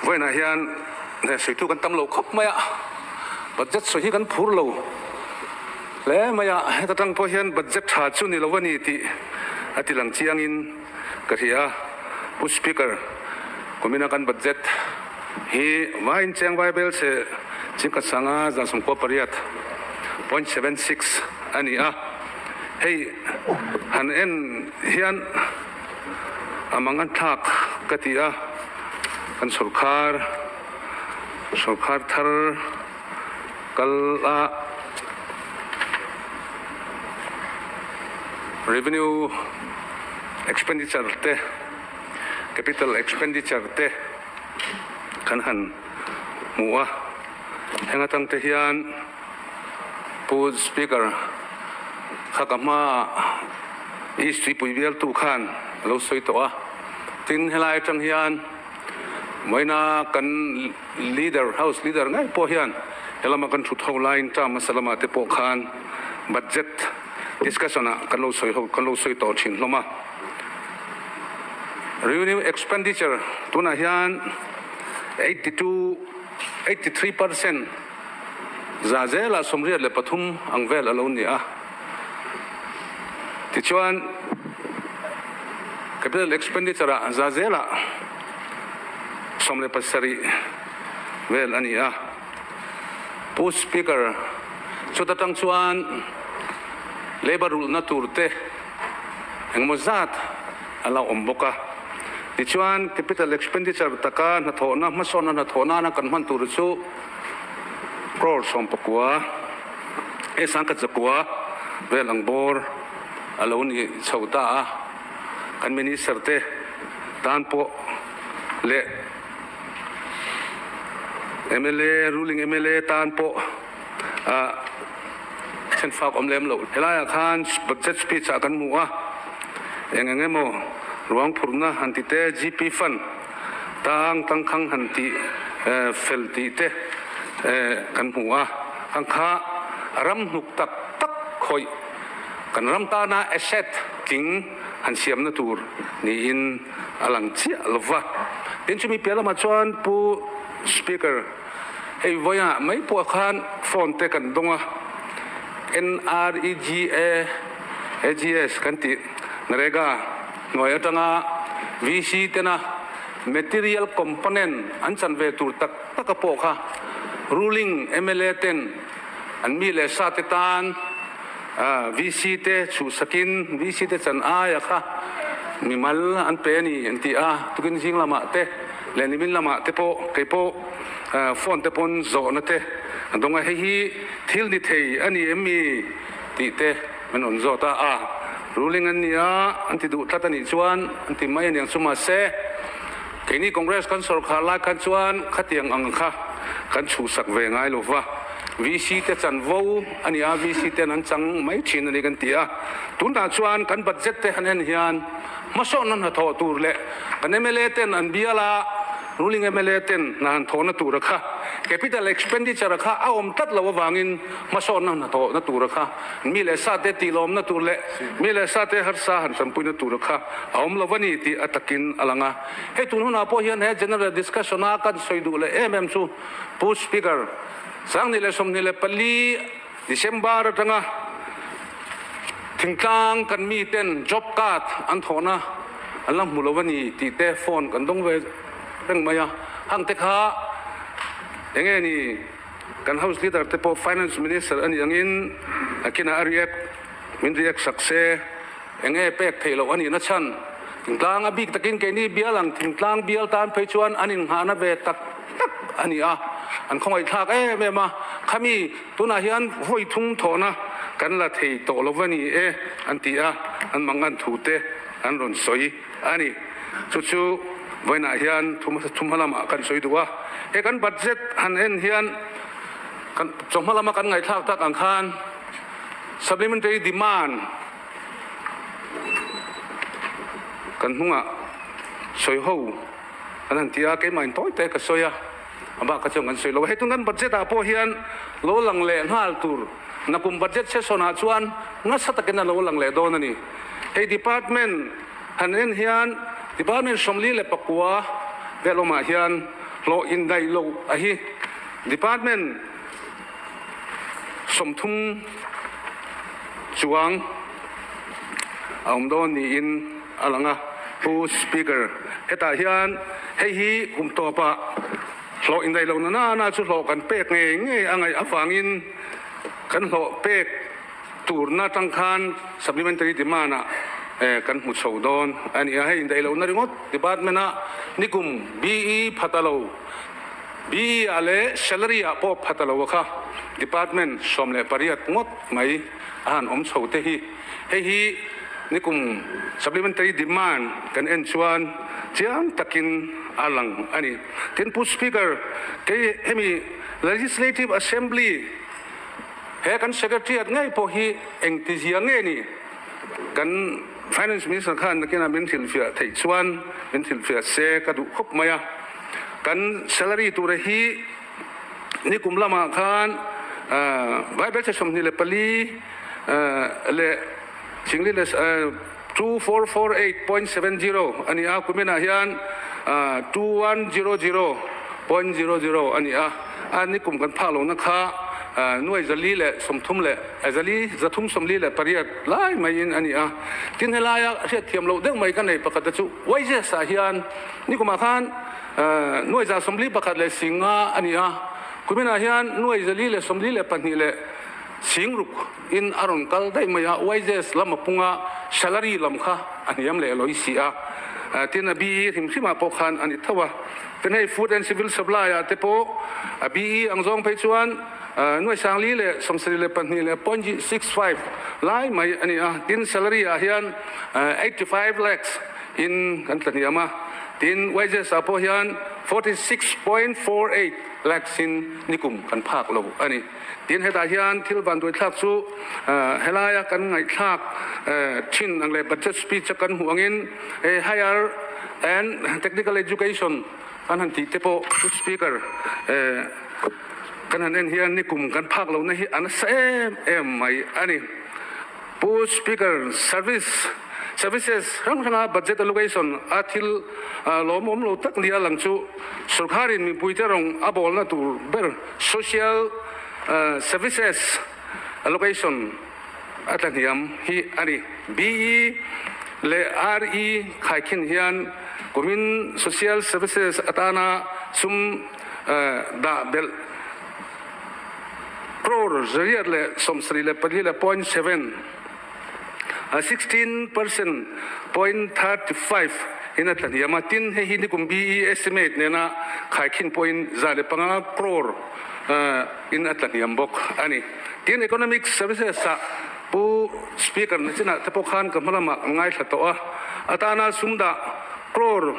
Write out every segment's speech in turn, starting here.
Vawiinah hian sawitu kan tam lo khawp mai a, budget sawi hi kan phur lo hle mai a, heta tang pawh hian budget tha chu ni lo a ni tih a ti lang chiangin ka hria a. Pu Speaker, kumina kan budget hi vain cheng vai bel che chingkhat sanga 98.76 a ni a, hei han en hian a mang an thlak ka ti a, kan sawrkhar sawrkhar thar kal a revenue expenditure te capital expenditure te kan han hmu a, heng atang te hian Pu Speaker kha ka hmaah East Tuipui bialtu khan a lo sawi tawh a, tin helai atang hian vawiina kan Leader, House Leader ngei pawh hian helama kan thut ho laiin term hmasa lamah te pawh khan Budget discussion ah kan lo sawi ho kan lo sawi tawh thin hlawm a. Revenue expenditure tunah hian 82, 83%, Za zela 83 ang vel a lo ni a. Tichuan, capital expenditure ah za zela 17 vel a ni a. Pu Speaker, chuta tang chuan labour rulhna tur te engemaw zat a la awm bawk a. Tichuan, capital expenditure taka hnathawhna hmasawnna hnathawh nana kan hman tur chu, Crore 19 e 10,100 vel ang bawr a lo ni chho ta a, kan Minister te tan pawh leh mla, ruling mla tan pawh a thenfak awm lem loh. Helaiah khan budget speech ah kan hmu a, eng eng emaw ruang phurhna han ti te, GP fund, Tang tangkhang han tih fel tih te kan hmu a, ang kha ram hnuk tak tak khawih kan ram tana asset tling han siamna tur niin a lang chiah lo va. Tin chumi piah lamah chuan Pu Speaker, hei vawiah mai pawh khan phone te kan dawng a, NREGA, AGS kan tih NREGA, Hnuai atanga VC tena material component an chan ve tur tak taka pawh kha ruling mla ten an mi leh sa te tan VC te chhuhsakin VC te chan aia kha mimal an pe a ni an ti a, tukin zing lamah te leh nimin lamah te pawh kei pawh phone te pawn zawhna te an dawng a, hei hi thil ni thei a ni em mi tih te min rawn zawt a, a ruling an ni a, an ti duh tlat a nih chuan an ti mai a niang chu mahse keini Congress kan sawrkhar lai khan chuan khatiang ang kha kan chhuhsak ve ngai lo va, VC te chanvo a ni a, VC ten an chang mai thin a ni kan ti a, tunah chuan kan budget te han en hian hmasawnna hnathawh tur leh kan mla ten an bial a, Ruling mla ten hna han thawhna tura kha capital expenditure kha a awm tlat loh avangin hmasawnna hnathawhna tura kha mi leh sa te tihlawmna tur leh mi leh sa te harsa han tanpuina tura kha a awm lo a ni tih a takin a lang a. Hei tun hunah pawh hian he general discussion a kan sawi duh leh em em chu Pu Speaker, 2024 December atanga thingtlang kan mi ten job card an thawhna an la hmu lo a ni tih te phone kan dawng ve reng mai a, hang te kha enge ni kan house leader te pawh finance minister a nih angin a kinah a react min react sak se enge pek theih loh a nih na chhan thingtlang a bik takin keini bial ang thingtlang bial tan phei chuan an inngahna ve tak tak a ni a, an khawngaihthlak em em a, khami tunah hian vawi thum thawhna kan la thei tawh lo va ni e an ti a, an mangan thu te an rawn sawi a ni. Chu chu vawiinah hian thumhma lamah kan sawi duh a, he kan budget han en hian kan chawhma lama kan ngaihthlak tak ang khan supplementary demand kan hnungah sawi ho An han ti a, keimah in tawi te ka sawi a, a bak kha chuan kan sawi lo a. Hei tun kan budget ah pawh hian lo lang leh nghal tur nakum budget session ah chuan nasa takin a lo lang leh dawn a ni. Hei department han en hian department 49 vel awmah hian Hlawh indaih loh a hi Department 30 chuang a awm dawn niin a lang a. Pu Speaker, hetah hian hei hi kum tawpah hlawh indaih lohna nana chu hlawh kan pek ngei ngei a ngaih avangin kan hlawh pek turna atang khan supplementary demand ah kan hmu chho dawn a ni a. Hei indaih lohna ringawt department ah nikum BE phat a lo, BE ah leh salary ah pawh phat a lo a kha department 18 ngawt mai a han awm chho te hi. Hei hi nikum supplementary demand kan en chuan chiang takin a lang a ni. Tin Pu Speaker, kei hemi Legislative Assembly he kan Secretariat ngei pawh hi engtizia nge ni kan Finance Minister khan nakinah min hrilhfiah theih chuan min hrilhfiah se ka duh khawp mai a. Kan salary tura hi nikum lamah khan Bible 24 leh Singli leh 2448.70 a ni a, kuminah hian 2100.00 a ni a, a nikum kan phak lohna kha nuai zali leh 30 leh zali 348 lai maiin a ni a. Tin helaia hriatthiam loh deuh mai ka nei pakhat te chu wages ah hian nikumah khan nuai 141 leh 50 a ni a, kuminah hian nuai 442 leh 60 in a rawn kal daih mai a, wages lam a pung a, salary lam kha a hniam leh lawi si a, tin a BE hrim hrim ah pawh khan a ni tho a. Tin hei Food and Civil Supply ah te pawh a BE ang zawng phei chuan nuai sangli leh 72 leh 0.65 lai mai a ni a, tin salary ah hian 85 lakhs in kan tla hniam a, tin wages ah pawh hian 46.48 lakhs in nikum kan phak lo a ni. Tin hetah hian thil vanduaithlak chu helaia kan ngaihthlak thin ang leh budget speech a kan hmuh angin higher and technical education kan han tih te pawh Pu Speaker kan han en hian nikum kan phak lohna hi a nasa em em mai a ni. Pu Speaker, service services hrang hranga budget allocation a thil lawmawm lo tak nia lang chu sorkarin mipuite rawng a bawlna tur ber social services allocation a tla hniam hi a ni. BE leh RE khaikhin hian kumin social services atana sum dah belh crore 174 leh 0.7, 16 percent 0.35 in a tla hniam a. Tin, hei hi nikum BE estimate nena khaikhin pawhin 105 crore in a tla hniam bawk a ni. Tin, economic services ah Pu Speaker na chinah te pawh khan ka hma lamah ka ngaithla tawh a, atana sum dah crore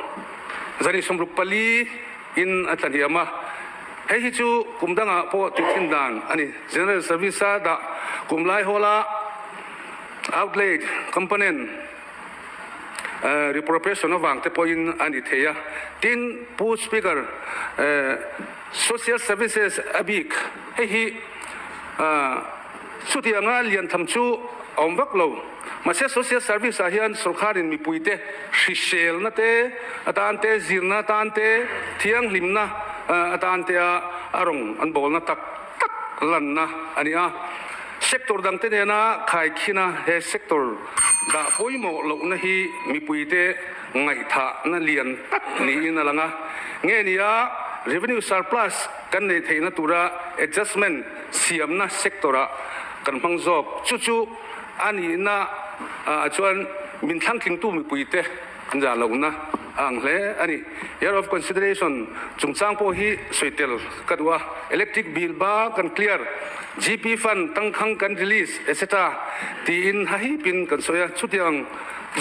164 in a tla hniam a. Hei hi chu kum dangah pawh tih thin dan a ni. General Service a dah kum lai hawla outlay component reappropriation avang te pawhin a ni thei a. Tin, Pu Speaker, Social Services a bik hei hi chutianga lian tham chu a awm vak lo. Mahse Social Service ah hian sorkarin mipuite hriselna te atan te, zirna atan te, thianghlimna atan te a a rawng an bawlna tak tak lanna a ni a. Sector dangte nena khaikhina he sector dah pawimawh lohna hi mipuite ngaihthahna lian tak niin a lang a. Nge nia revenue surplus kan neih theihna tura adjustment siamna sector-ah kan hmang zawk. Chu chu a nihna ah chuan min thlangtlingtu mipuite an zah lohna a ang hle a ni. Year of consideration chungchang pawh hi sawi tel ka duh a, electric bill ba kan clear, GP fund tangkhang kan release etc. Tiin hahipin kan sawi a, chutiang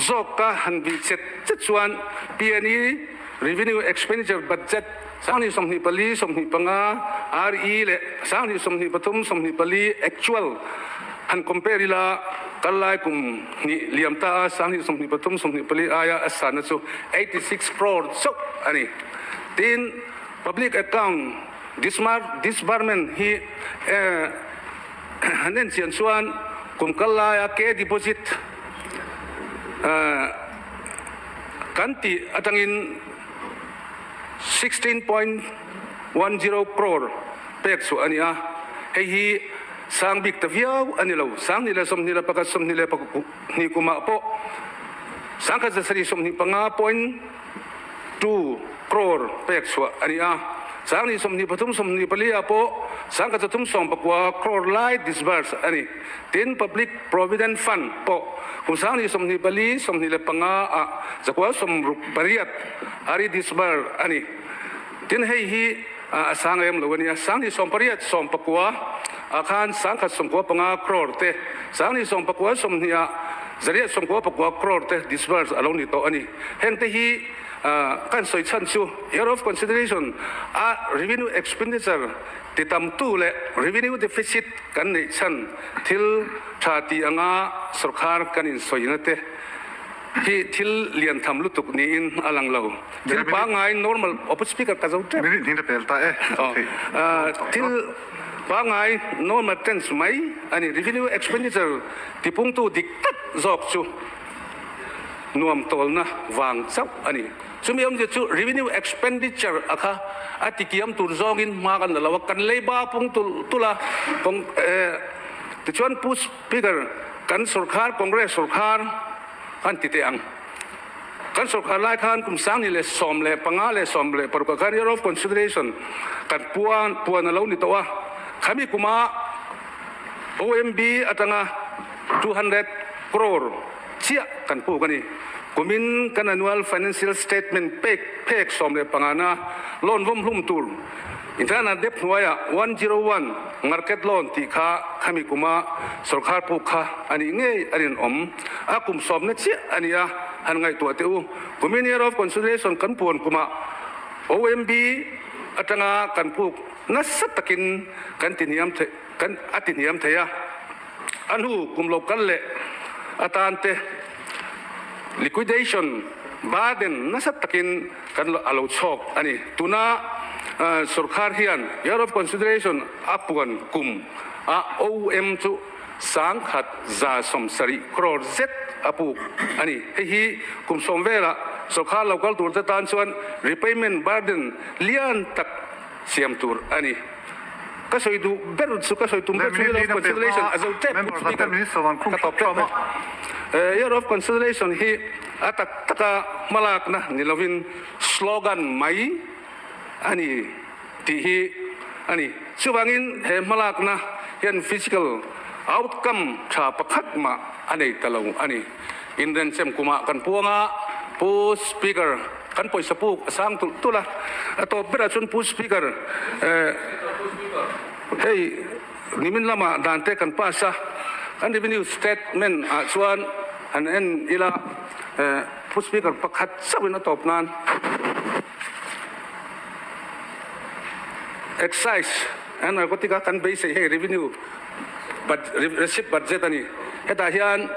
zawk ka han bih chet chet chuan PNE Revenue Expenditure Budget 2024, 25 RE leh 2023, 24 actual han compare ila kal lai kum hnih liam ta a 2023, 24 aia a sanna chu 86 crore chauh a ni. Tin, public account disbursement hi han en chian chuan kum kal laia K deposit kan tih atangin. 16.10 crore pek chhuah a ni a, hei hi sang bik ta viau a ni lo. 2021, 22 kumah pawh 1725.2 crore pek chhuah a ni a, 2023, 24 ah pawh 1319 crore lai disburse a ni. Tin, Public Provident Fund pawh kum 2024, 25 ah 968 a ri disburse a ni. Tin, hei hi a sang em lo a nia. 2018, 19 ah khan 195 crore te, 2019, 20 ah 899 crore te disburse a lo ni tawh a ni. Hengte hi kan sawi chhan chu Year of Consideration a revenue expenditure ti tamtu leh revenue deficit kan neih chhan thil tha ti anga sorkar kan insawina te hi thil lian tham lutuk niin a lang lo. Thil pangngai normal Opposite Speaker ka zo tep. Thil pangngai normal trends mai a ni. Revenue expenditure tipungtu dik tak zawk chu nuam tawlna vang chauh a ni. Chumi awmzia chu revenue expenditure a kha a tikiam tur zawngin hma kan la lo a, kan leiba pung tulh tulh a, tichuan Pu Speaker kan sorkar Congress sorkar kan ti teh ang. Kan sorkar lai khan kum 2015 leh 16 ah khan Year of Consideration kan puan puan a lo ni tawh a, khami kuma OMB atanga 200 crore chiah kan puk a ni. Kumin kan annual financial statement pek phek 15 na loan vawm hlum tur internal debt hnuaiah 101 market loan tih kha khami kuma sorkar puk kha a nih ngei a rinawm. A kum sawmna chiah a ni a, han ngaihtuah teh u. Kumin year of consideration kan puan kumah OMB atanga kan puk nasa takin kan tihniam theih kan a tihniam thei a. A hnu kum lo kal leh atan te liquidation burden nasa takin kan a lo chhawk a ni. Tuna sorkar hian year of consideration a puan kum a OM chu 1170 crore zet a puk a ni. Hei hi kum sawm velah sorkar lo kal tur te tan chuan repayment burden lian tak siam tur a ni. Ka sawi duh ber chu ka sawi tum ber chu Year of Consideration a zo tep Pu Speaker ka tawp tep mai. Year of Consideration hi a tak taka hmalakna ni lovin slogan mai a ni tih hi a ni. Chuvangin he hmalakna hian physical outcome tha pakhat mah a nei ta lo a ni. Inrenchem kumah kan puang a, Pu Speaker, kan pawisa puk a sang tulh tulh a, a tawp berah chuan Pu Speaker, hei nimin lamah dan te kan pass a, kan revenue statement ah chuan han en ila, Pu Speaker pakhat chauhin a tawp nan Excise and Narcotic a kan beisei hei revenue receipt budget a ni, hetah hian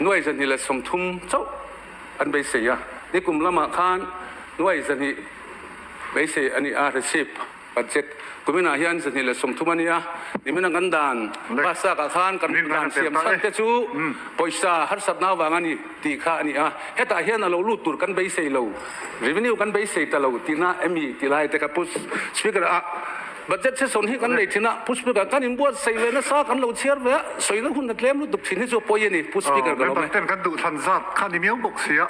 Nuai 230 chauh an beisei a, nikum lamah khan nuai 200 beisei a ni a, receipt budget kuminah hian 230 a ni a, nimina kan dan pass-akah khan kan dan siam chhan te chu pawisa harsatna avang a ni tih kha a ni a, hetah hian a lo lut tur kan beisei lo, revenue kan beisei ta lo tihna emi tih lai te kha Pu Speaker a. Budget session hi kan nei thin a, Pu Speaker, kan inbuatsaih ve nasa, kan lo chhiar ve a, sawina hun a tlem lutuk thin hi chu a pawi a ni, Pu Speaker ka lawm e. Member ten kan duhthlan zat kha ni miau bawk sia.